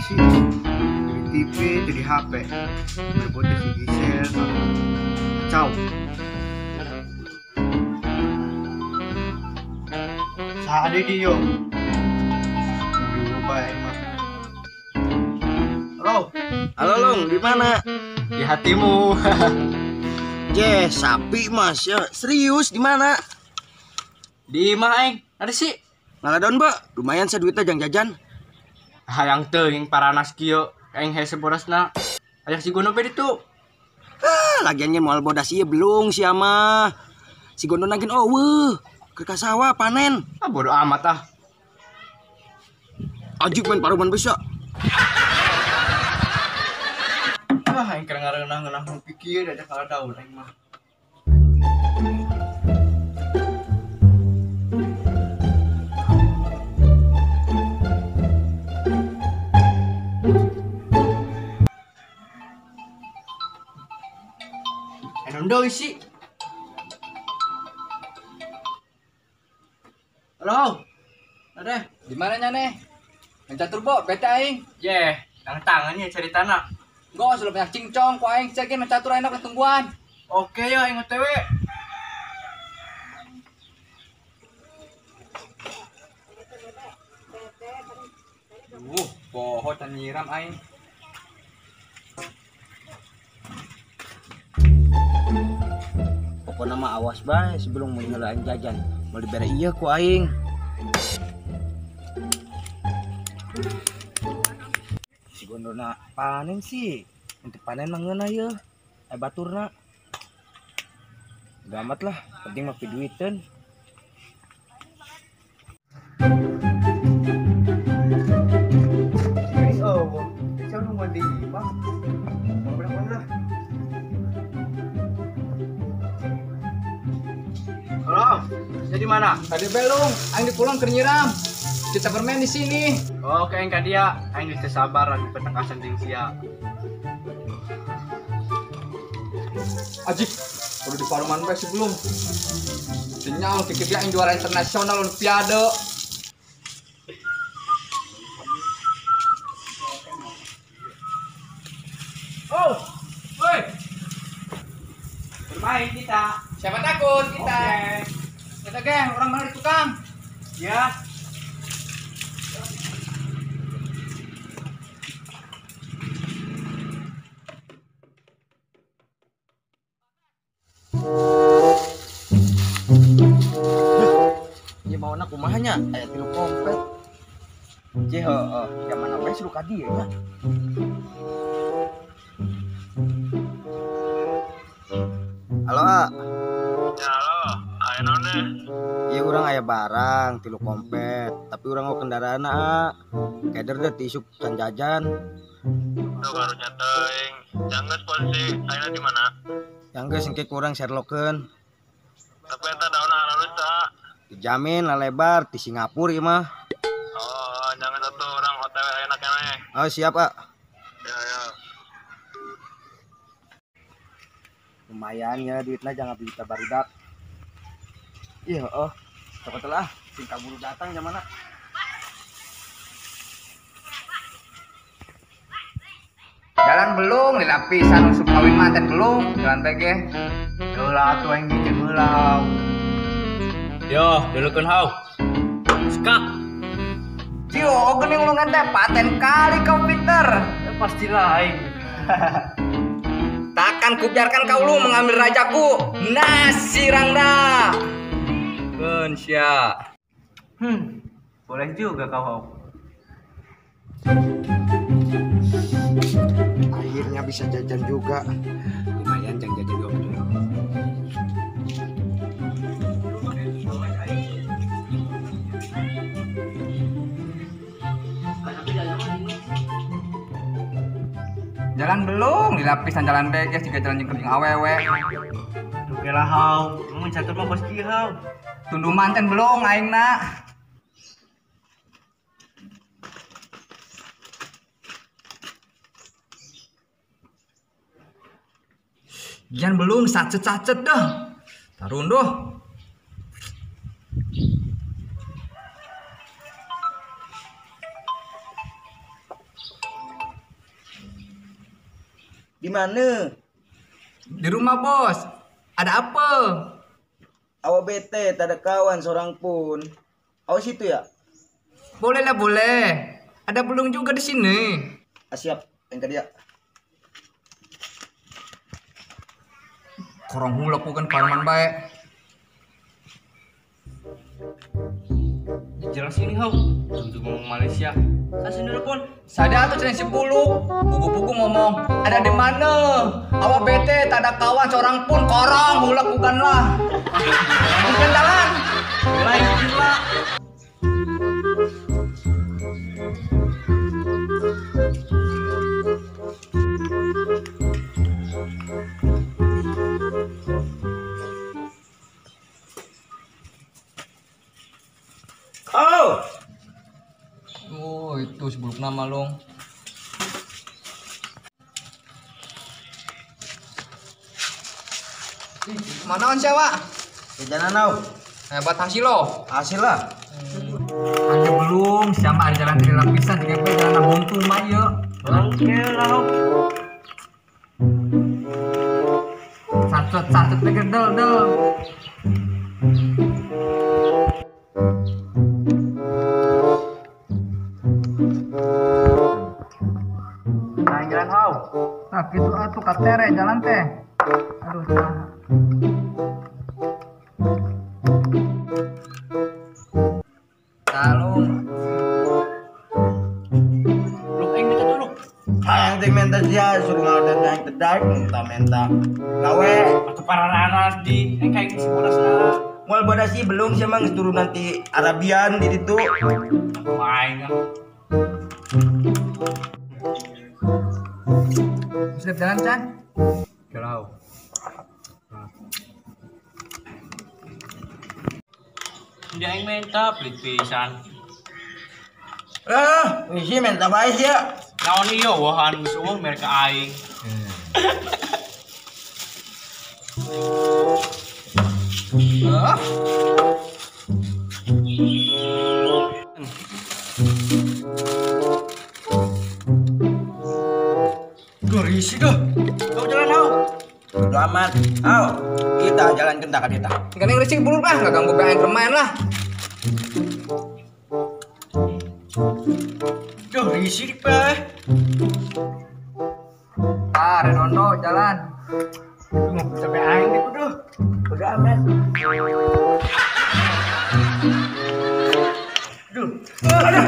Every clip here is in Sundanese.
sih. Di TV, di HP. Berboteh si Gisel. Kacau. Saha deui yo. Berubah emang. Halo. Halo Long, di mana? Di hatimu. Je, sapi Mas. Ya, serius di mana? Di imah aing. Ada sih. Ngaladon, Mbak. Lumayan saya duitnya jang jajan. Hayang teuing paranas kieu, aing hese borasna. Hayang si Gono be ditu. Ah, lagian nya moal bodas ieu belung sia mah. Si Gono nagin eueuh. Keur ka sawah panen. Ah bodo amat ah. Ajuk main paruman bisa. Ah, aing keur ngareunah-ngeunah nu pikir aja kalah daun aing mah. Enon sih. Halo. Ada. Di mana nya neh? Yang catur bo, bete aing. Yeh, tang tangannya cari tanah. Gua sudah banyak cincong, ku aing cekin catur enak tungguan. Oke ya, aing OTW. Poho can nyiram aing. Pokoknya mah awas bae sebelum menyelain jajan. Mau dibere iya ku aing. Si Gondona panen sih. Untuk panen mah ngeunah yeuh. Baturna. Udah amat lah, penting mah piduiteun. Oh, saya nunggu di imah. Berapa lah? Halo, jadi mana? Tadi belum, aing di pulang keur nyiram. Kita bermain di sini. Oke, aing ka dia. Aing geus teu sabar lagi petengkasan jeung sia. Ajik, kudu di paruman bae sebelum. Sinyal pikir dia aing juara internasional olimpiade. Oh, woi. Bermain kita. Siapa takut kita? Okay. Kita geng, orang mana di tukang? Ya. Ieu maona kumaha nya? Aya 3 kompet. Je heueuh, zaman apa suruh ka dieu nya? Halo, A. Ya, halo. Aya naon deh? Ieu urang aya barang 3 kompet, tapi urang mau kendaraan, A. Keder deh tisuk can jajan. Tuh karunya teuing. Janggeus posisi ayeuna di mana? Janggeus engke kurang sherlockeun. Tapi eta daunna halus tah. Dijamin lah lebar di Singapura ieu mah. Oh, jangan satu orang OTW ayeuna keneh. Oh, siap, A. Ya, ya. Lumayan ya duitnya jangan beli barudak. Iya, oh. Cepet lah, sing kaburu datang jamana. Jalan belum, dilapisan usuk kawin manten belum, jalan PG. Heula atuh aing bikin heula. Yo, dulukeun hau. Skak. Cio, geuning ulungan teh paten kali kau pinter. Ya, pastilah aing. Takkan kubiarkan kau lu mengambil rajaku. Nasi rangda. Keun sia. Boleh juga kau hau. Akhirnya bisa jajan juga. Lumayan jang jajan dua. Jalan belum, dilapisan jalan beges jika jalan jeung awewe. Duh lah hau, mun catur mah pasti hau. Tunduh manten belum aing na. Gian belum sacet-sacet dah. Tarun doh. Di mana? Di rumah bos. Ada apa? Awak bete, tak ada kawan seorang pun. Awak situ ya? Boleh lah boleh. Ada belum juga di sini. Ah, siap, yang ke dia. Korang hulak bukan parman baik. Jelas ini hau, untuk ngomong Malaysia. Saya sendiri pun. Sada tuh cina si buluk, buku-buku ngomong. Ada di mana? Awak bete, tak ada kawan seorang pun. Korang hulak bukanlah. Mungkin jalan. Lain gila. Oh. Oh, itu sebelum nama long. Mana on siapa? Jalan nau. Hebat hasil lo. Hasil lah. Ada belum? Siapa ada jalan dari lapisan tiga p jalan buntu mah Oke lah. Satu satu tiga del del. Jalan hau. Nah, gitu atuh katere jalan teh. Aduh, salah. Talung. Lu aing minta tolong. Hayang teh minta sia suruh ngalor teh aing teh minta-minta. Gawe atuh pararanas di aing kayak geus bodas lah. Moal bodas sih belum sih emang turun nanti Arabian di ditu. Aing. Sudah jalan, Chan? Kalau. Dia yang minta beli pisan. Ah, isi minta bae sia. Naon ieu wahan geus eueuh merek aing. Ah. Isi dah. Kau jalan hau. Udah amat. Hau, kita jalan kentak kita. Enggak nih risik bulu lah, enggak ganggu pengen bermain lah. Duh, risik pak. Ah, Redondo jalan. Itu mau sampai aing itu duh. Udah amat. Duh. Aduh.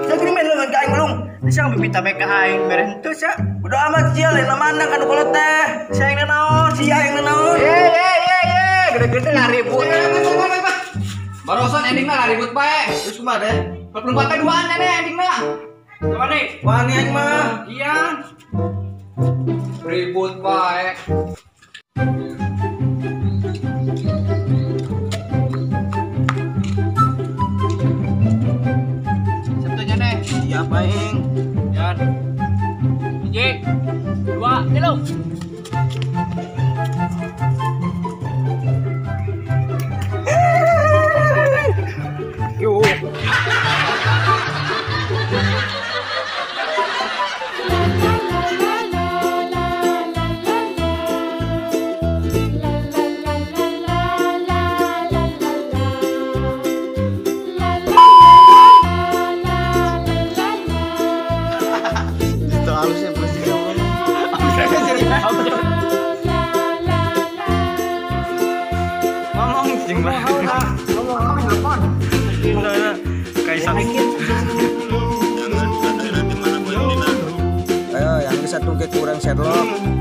Saya kira main lengan ka aing belum. Bisa ngambil pita ka aing bere henteu sia. Udah amat sia lain mana kan kolot teh. Sia yang naon? Sia yang naon? Ye. Gede-gede lah ribut. Barusan endingna lah ribut bae. Terus kumaha deh? 44 duaan nih endingna. Kumaha nih? Wani aing mah. Iya. Ribut bae. Sabtunya nih. Siap aing. Yan. 1, 2, 3. Yo. Itu halusnya pasti. Ngomong jeng banget. Ngomong telepon. Kayak Ayo, yang satu ke kurang Sherlock.